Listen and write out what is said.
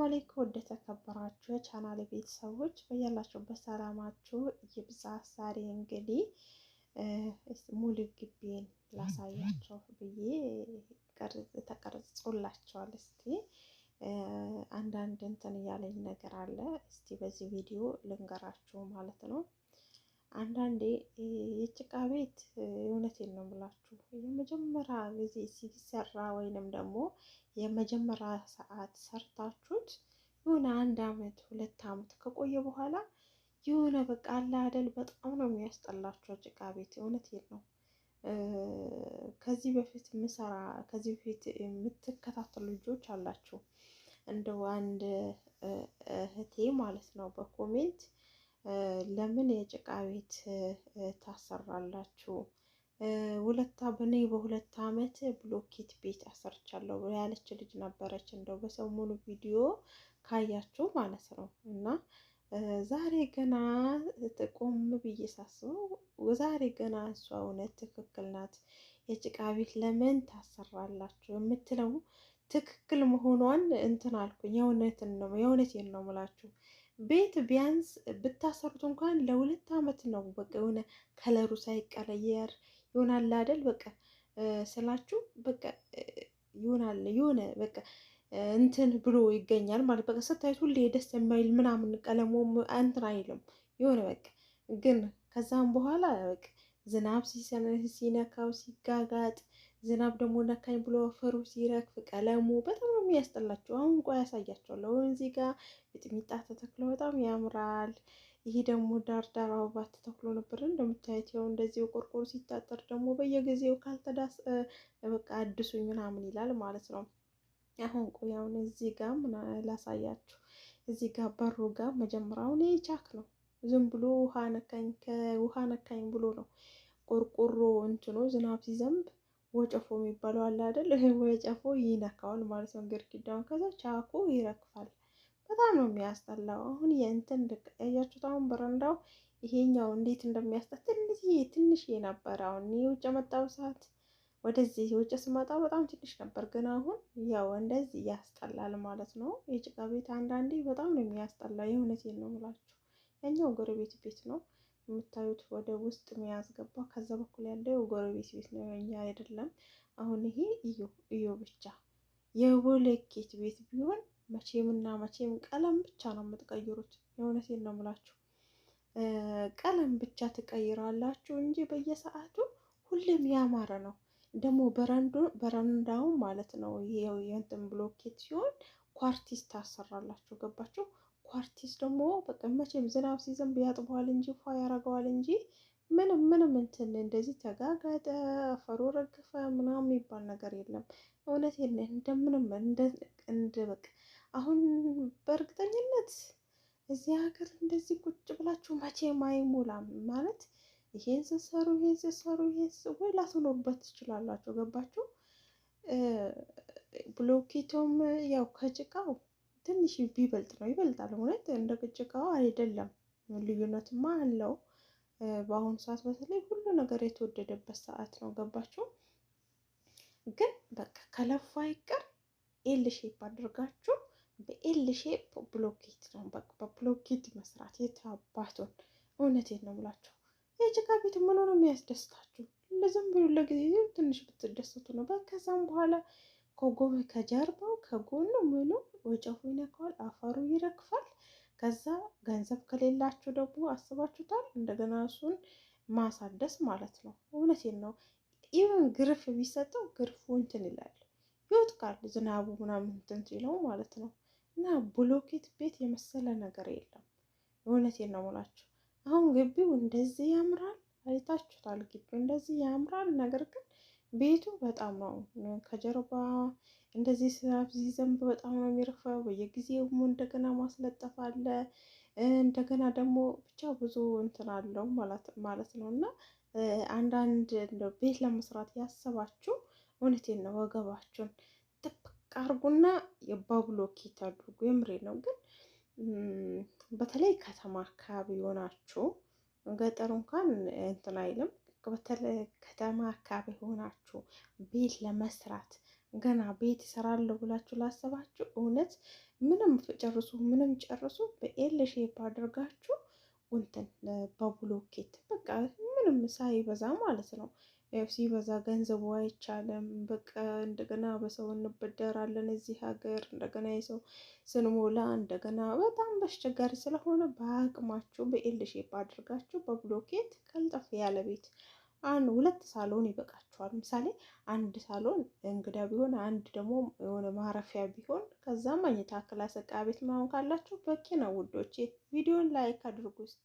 አለይኩም ወደ ተከበራችሁ የቻናል ቤተሰቦች በያላችሁበት ሰላማችሁ ይብዛ። ዛሬ እንግዲህ ሙሉ ግቢን ላሳያቸው ብዬ ተቀርጾላቸዋል። እስቲ አንዳንድ እንትን እያለኝ ነገር አለ። እስቲ በዚህ ቪዲዮ ልንገራችሁ ማለት ነው። አንዳንዴ የጭቃ ቤት እውነቴን ነው የምላችሁ፣ የመጀመሪያ ጊዜ ሲሰራ ወይንም ደግሞ የመጀመሪያ ሰዓት ሰርታችሁት የሆነ 1 አመት 2 አመት ከቆየ በኋላ የሆነ በቃ አለ አይደል፣ በጣም ነው የሚያስጠላችሁ ጭቃ ቤት። እውነቴን ነው። ከዚህ በፊት ምሰራ ከዚህ በፊት የምትከታተሉ ልጆች አላችሁ። እንደው አንድ እህቴ ማለት ነው በ comment ለምን የጭቃ ቤት ታሰራላችሁ? በኔ በ2 አመት ብሎኬት ቤት አሰርቻለሁ ያለች ልጅ ነበረች። እንደው በሰሞኑ ቪዲዮ ካያችሁ ማለት ነው። እና ዛሬ ገና ቆም ብዬ ሳስበው ዛሬ ገና እሷ እውነት ትክክል ናት፣ የጭቃ ቤት ለምን ታሰራላችሁ የምትለው ትክክል መሆኗን እንትን አልኩኝ። የእውነትን ነው የእውነቴን ነው የምላችሁ። ቤት ቢያንስ ብታሰሩት እንኳን ለ2 አመት ነው። በቃ የሆነ ከለሩ ሳይቀየር ይሆናል አይደል? በቃ ስላችሁ በቃ ይሆናል የሆነ በቃ እንትን ብሎ ይገኛል ማለት በቃ ስታዩት ሁሌ ደስ የማይል ምናምን ቀለሙ እንትን አይልም የሆነ በቃ ግን ከዛም በኋላ በቃ ዝናብ ሲነካው ሲጋጋጥ ዝናብ ደግሞ ነካኝ ብሎ አፈሩ ሲረግፍ ቀለሙ በጣም ነው የሚያስጠላቸው። አሁን ቆይ ያሳያቸዋለሁ። እዚህ ጋር ሚጥሚጣ ተተክሎ በጣም ያምራል። ይሄ ደግሞ ዳር ዳር አበባ ተተክሎ ነበር እንደምታዩት። ያው እንደዚህ ቆርቆሮ ሲታጠር ደግሞ በየጊዜው ካልተዳስ በቃ አድሱኝ ምናምን ይላል ማለት ነው። አሁን ቆይ አሁን እዚህ ጋር ላሳያችሁ። እዚህ ጋር በሩ ጋር መጀመሪያውን ይሄ ቻክ ነው። ዝም ብሎ ውሃ ነካኝ ከውሃ ነካኝ ብሎ ነው ቆርቆሮ እንትኑ ዝናብ ሲዘንብ ወጨፎ የሚባለው አለ አይደል? ወጨፎ ይነካዋል ማለት ነው ግድግዳውን። ከዛ ቻኩ ይረግፋል። በጣም ነው የሚያስጠላው። አሁን የእንትን ያያችሁት አሁን በረንዳው ይሄኛው እንዴት እንደሚያስጠላ ትንሽዬ ትንሽዬ ነበር። አሁን ውጭ የመጣው ሰዓት ወደዚህ ውጭ ስመጣ በጣም ትንሽ ነበር፣ ግን አሁን ያው እንደዚህ ያስጠላል ማለት ነው። የጭቃ ቤት አንዳንዴ በጣም ነው የሚያስጠላው። የእውነቴን ነው የምላችሁ። ያኛው ጎረቤት ቤት ነው የምታዩት ወደ ውስጥ የሚያስገባ ከዛ በኩል ያለው ጎረቤት ቤት ነው፣ የኛ አይደለም። አሁን ይሄ እዩ እዩ ብቻ የቦለኬት ቤት ቢሆን መቼምና መቼም ቀለም ብቻ ነው የምትቀይሩት። የእውነቴን ነው የምላችሁ፣ ቀለም ብቻ ትቀይራላችሁ እንጂ በየሰዓቱ ሁሌም ያማረ ነው። ደግሞ በረንዳው ማለት ነው ይሄ የእንትን ብሎኬት ሲሆን ኳርቲስ ታሰራላችሁ። ገባችሁ? ኳርቲስ ደግሞ በቃ መቼም ዝናብ ሲዘንብ ያጥበዋል እንጂ ፏ ያደርገዋል እንጂ ምንም ምንም እንትን እንደዚህ ተጋጋጠ አፈሩ ረግፈ ምናምን የሚባል ነገር የለም። እውነቴን እንደምንም እንደ በቃ አሁን በእርግጠኝነት እዚህ ሀገር እንደዚህ ቁጭ ብላችሁ መቼም አይሞላም ማለት ይሄን ስትሰሩ ይሄን ስትሰሩ ይሄን ወይ ላትኖሩበት ትችላላችሁ። ገባችሁ? ብሎኬቶም ያው ከጭቃው ትንሽ ቢበልጥ ነው ይበልጣል። እውነት እንደ ጭቃው አይደለም፣ ልዩነትማ አለው። በአሁኑ ሰዓት በተለይ ሁሉ ነገር የተወደደበት ሰዓት ነው። ገባችሁ? ግን በቃ ከለፉ አይቀር L shape አድርጋችሁ በ L shape ብሎኬት ነው በቃ በብሎኬት መስራት የታባቱን። እውነቴን ነው የምላችሁ። የጭቃ ቤት ምን ነው የሚያስደስታችሁ? ለዝም ብሎ ለጊዜው ትንሽ ብትደሰቱ ነው። ከዛም በኋላ ከጎበ ከጀርባው ከጎኑ ምኑ ወጨፉ ይነካዋል፣ አፈሩ ይረግፋል። ከዛ ገንዘብ ከሌላችሁ ደግሞ አስባችሁታል፣ እንደገና እሱን ማሳደስ ማለት ነው። እውነቴን ነው። even ግርፍ ቢሰጠው ግርፉ እንትን ይላል ይወጥቃል፣ ዝናቡ ምናምን እንትን ሲለው ማለት ነው። እና ብሎኬት ቤት የመሰለ ነገር የለም። እውነቴን ነው የምላችሁ። አሁን ግቢው እንደዚህ ያምራል፣ አይታችሁታል። ግቢው እንደዚህ ያምራል። ነገር ግን ቤቱ በጣም ነው ከጀርባ እንደዚህ ዝናብ ሲዘንብ በጣም ነው የሚረግፈው። በየጊዜው እንደገና ማስለጠፍ አለ። እንደገና ደግሞ ብቻ ብዙ እንትን አለው ማለት ነው። እና አንዳንድ እንደው ቤት ለመስራት ያሰባችሁ እውነቴን ነው ወገባችሁን ጥብቅ አድርጉና በብሎኬት አድርጉ። የምሬ ነው። ግን በተለይ ከተማ አካባቢ ሆናችሁ ገጠሩ እንኳን እንትን አይልም። በተለይ ከተማ አካባቢ ሆናችሁ ቤት ለመስራት ገና ቤት እሰራለሁ ብላችሁ ላሰባችሁ እውነት ምንም ጨርሱ፣ ምንም ጨርሱ፣ በ L shape አድርጋችሁ እንትን በብሎኬት በቃ ምንም ሳይበዛ ማለት ነው። ያው ሲበዛ ገንዘቡ አይቻልም። በቃ እንደገና በሰው እንበደራለን እዚህ ሀገር፣ እንደገና የሰው ስንሞላ እንደገና በጣም በአስቸጋሪ ስለሆነ በአቅማችሁ በ L shape አድርጋችሁ በብሎኬት ቀልጠፍ ያለ ቤት አንድ ሁለት ሳሎን ይበቃችኋል። ምሳሌ አንድ ሳሎን እንግዳ ቢሆን፣ አንድ ደግሞ የሆነ ማረፊያ ቢሆን፣ ከዛ መኝታ class፣ ዕቃ ቤት ምናምን ካላችሁ በቂ ነው ውዶቼ። ቪዲዮን like አድርጉ እስቲ።